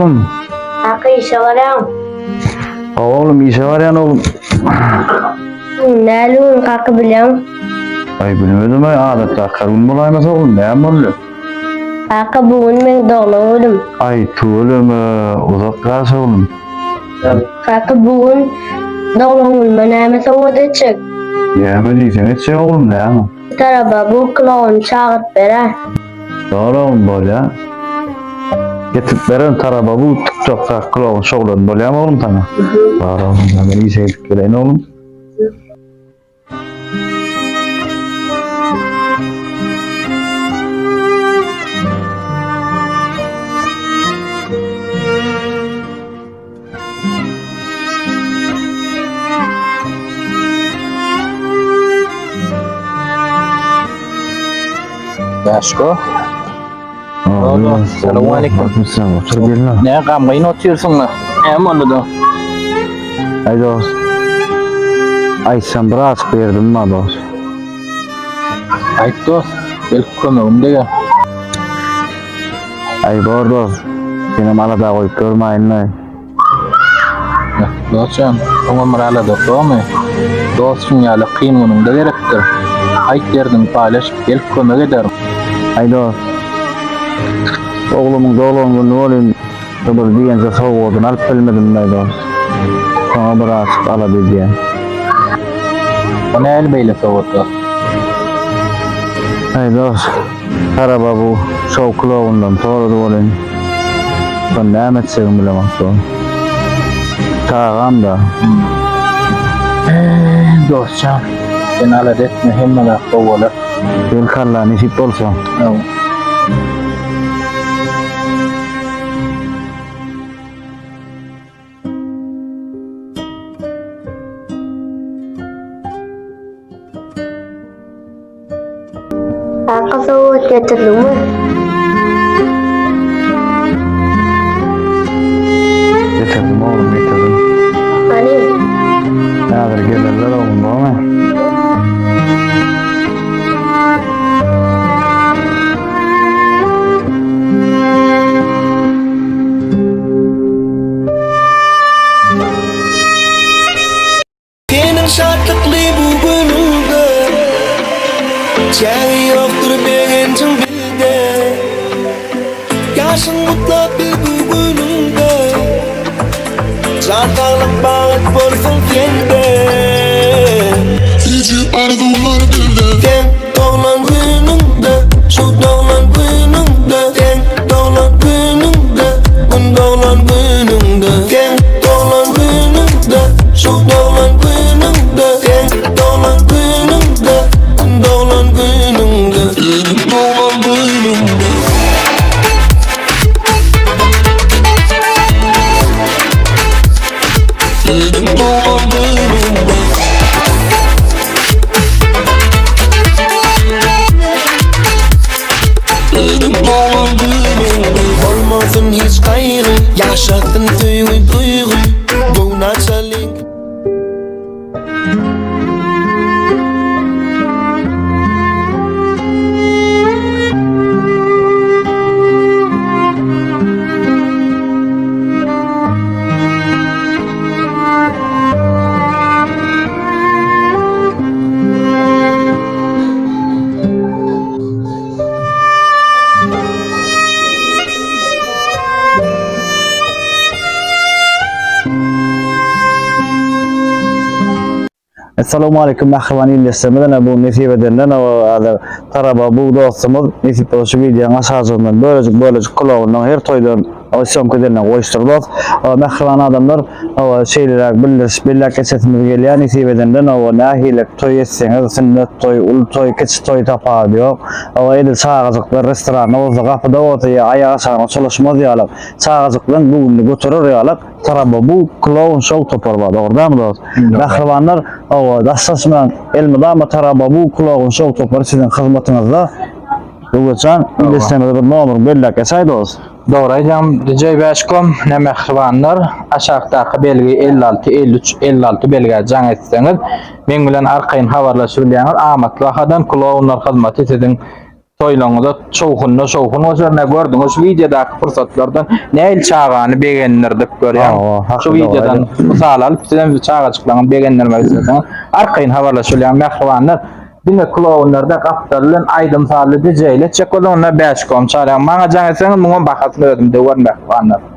oglum. Kaka işe barýaň. Hawa oglum işe barýan oglum. Näli gün kaka bilýäň? Aý bilmedim aý adatdaky gün bolaýmasa oglum näme boldy? Kaka bu gün meň doglan günüm. Aý tüweleme uzak ýaşa oglum. Kaka bu gün doglan günüme näme sowgat etjek? Näme diýseň etjek oglum näme? Taraba bu klowny çagyryp ber-ä. Bar oglum bolýa. Getirip bererin taraba bu TikTokdaky klown şowlaryny bolýamy oglum saňa? Bar oglum men işe gidip geleýin oglum. Bäşko. Salam aleyküm. Sen otur gelin. Ne gamgyn otyrsyň la? Näme boldy da? Ay dost. Aýtsam biraz berdim ma dost. Aýt dost, belki kömegim deger. Aý bor dost. Senem alada goýup görmäýin-le. Dostjan, oňa bir alada gomy? Dostuň ýaly kyn günüňde gerekdir. Aýt derdiňi paýlaşyp, gelip kömek ederin. Aý dost. Oglumyň doglan güni welin, şu bir diýenje sowgadyny alyp bilmedim-le dost. Şoňa bir azjyk alada edýän. O nähili beýle sowgat dost? Aý dost. Araba bu şow kloundan sorady welin, şony näme etjegimi bilemok dost. Çagam-da. Eý, dostjan, sen alada etme, hemme zat gowy bolar. Belki Alla nesip bolsa. Hawa. Kaka sowgat getirdiňmi? Getirdim oglum, getirdim. Hany? Häzir gelerler oglum, bormy? Seniň şatlykly bu günüňde Çägi ýokdur begenjiň bilde Ýaşyň gutlap bil bu günüňde Jan saglyk bagt bolsun sende Süýji arzuwlar dilde Seň doglan günüňde Şu doglan günüňde Seň doglan günüňde Gün doglan günüňde Seň doglan günüňde Şu doglan günüňde Seň doglan günüňde Gün doglan günüňde Seniň doglan günüňde. Seniň doglan günüňde. Seniň doglan günüňde. Bolmasyn hiç gaýgy, ýaşasyn söýgi duýgy, göwün açalyň. Essalamu aleýkum mähriban ildeşlerimiz ene bu nesip edenden häzir Taraba bu dostumyz nesip bolsa şu wideonyň aşajygyndan bölejik bölejik kulagyndan her toýdan syýomka edenden goýuşdyr dost. Mähriban adamlar şeýleräk bildiriş belläp geçesimiz gelýär nesip edenden nähili toý etseňiz sünnet toý uly toý kiçi toý tapawudy ýok. Edil çagajyklar restoranda bolsa gapyda bolsa ýa aýak aşagyna çolaşmaz ýaly çagajyklaryň göwnüni göterer ýaly Taraba bu kloun şou topary bar dogry dälmi dost? Mähribanlar hawa daşlaşmaň elmydama Taraba bu kloun şou topary siziň hyzmatyňyzda. Döwletjan ildeşlerimize bir nomeryňy belläp geçäý dost. Dogry aýdýaň DJ Bäşkom ne mähribanlar aşakdaky belgi 56 53 56 belgä jaň etseňiz meň bilen arkaýyn habarlaşyp bilýäňiz amatly bahadan klounlar hyzmaty siziň. Toýlaryňyza şowhunda şowhun goşar. Ne gördüňiz şu wideodaky pursatlardan nähili çagany begendirdik görýäň. Hawa, Şu hakyda wideodan mysal alyp sizem çagajyklaryňyzy begendirmek isleseňiz arkaýyn habarlaşylýan mähribanlar. Diňe klounlarda gapdaly bilen aýdym-sazly DJ-li etjek bolsaň onda 5 kom çarýaň. Maňa jaň etseňiz muňam bahasyny özüm döwerin mähribanlar.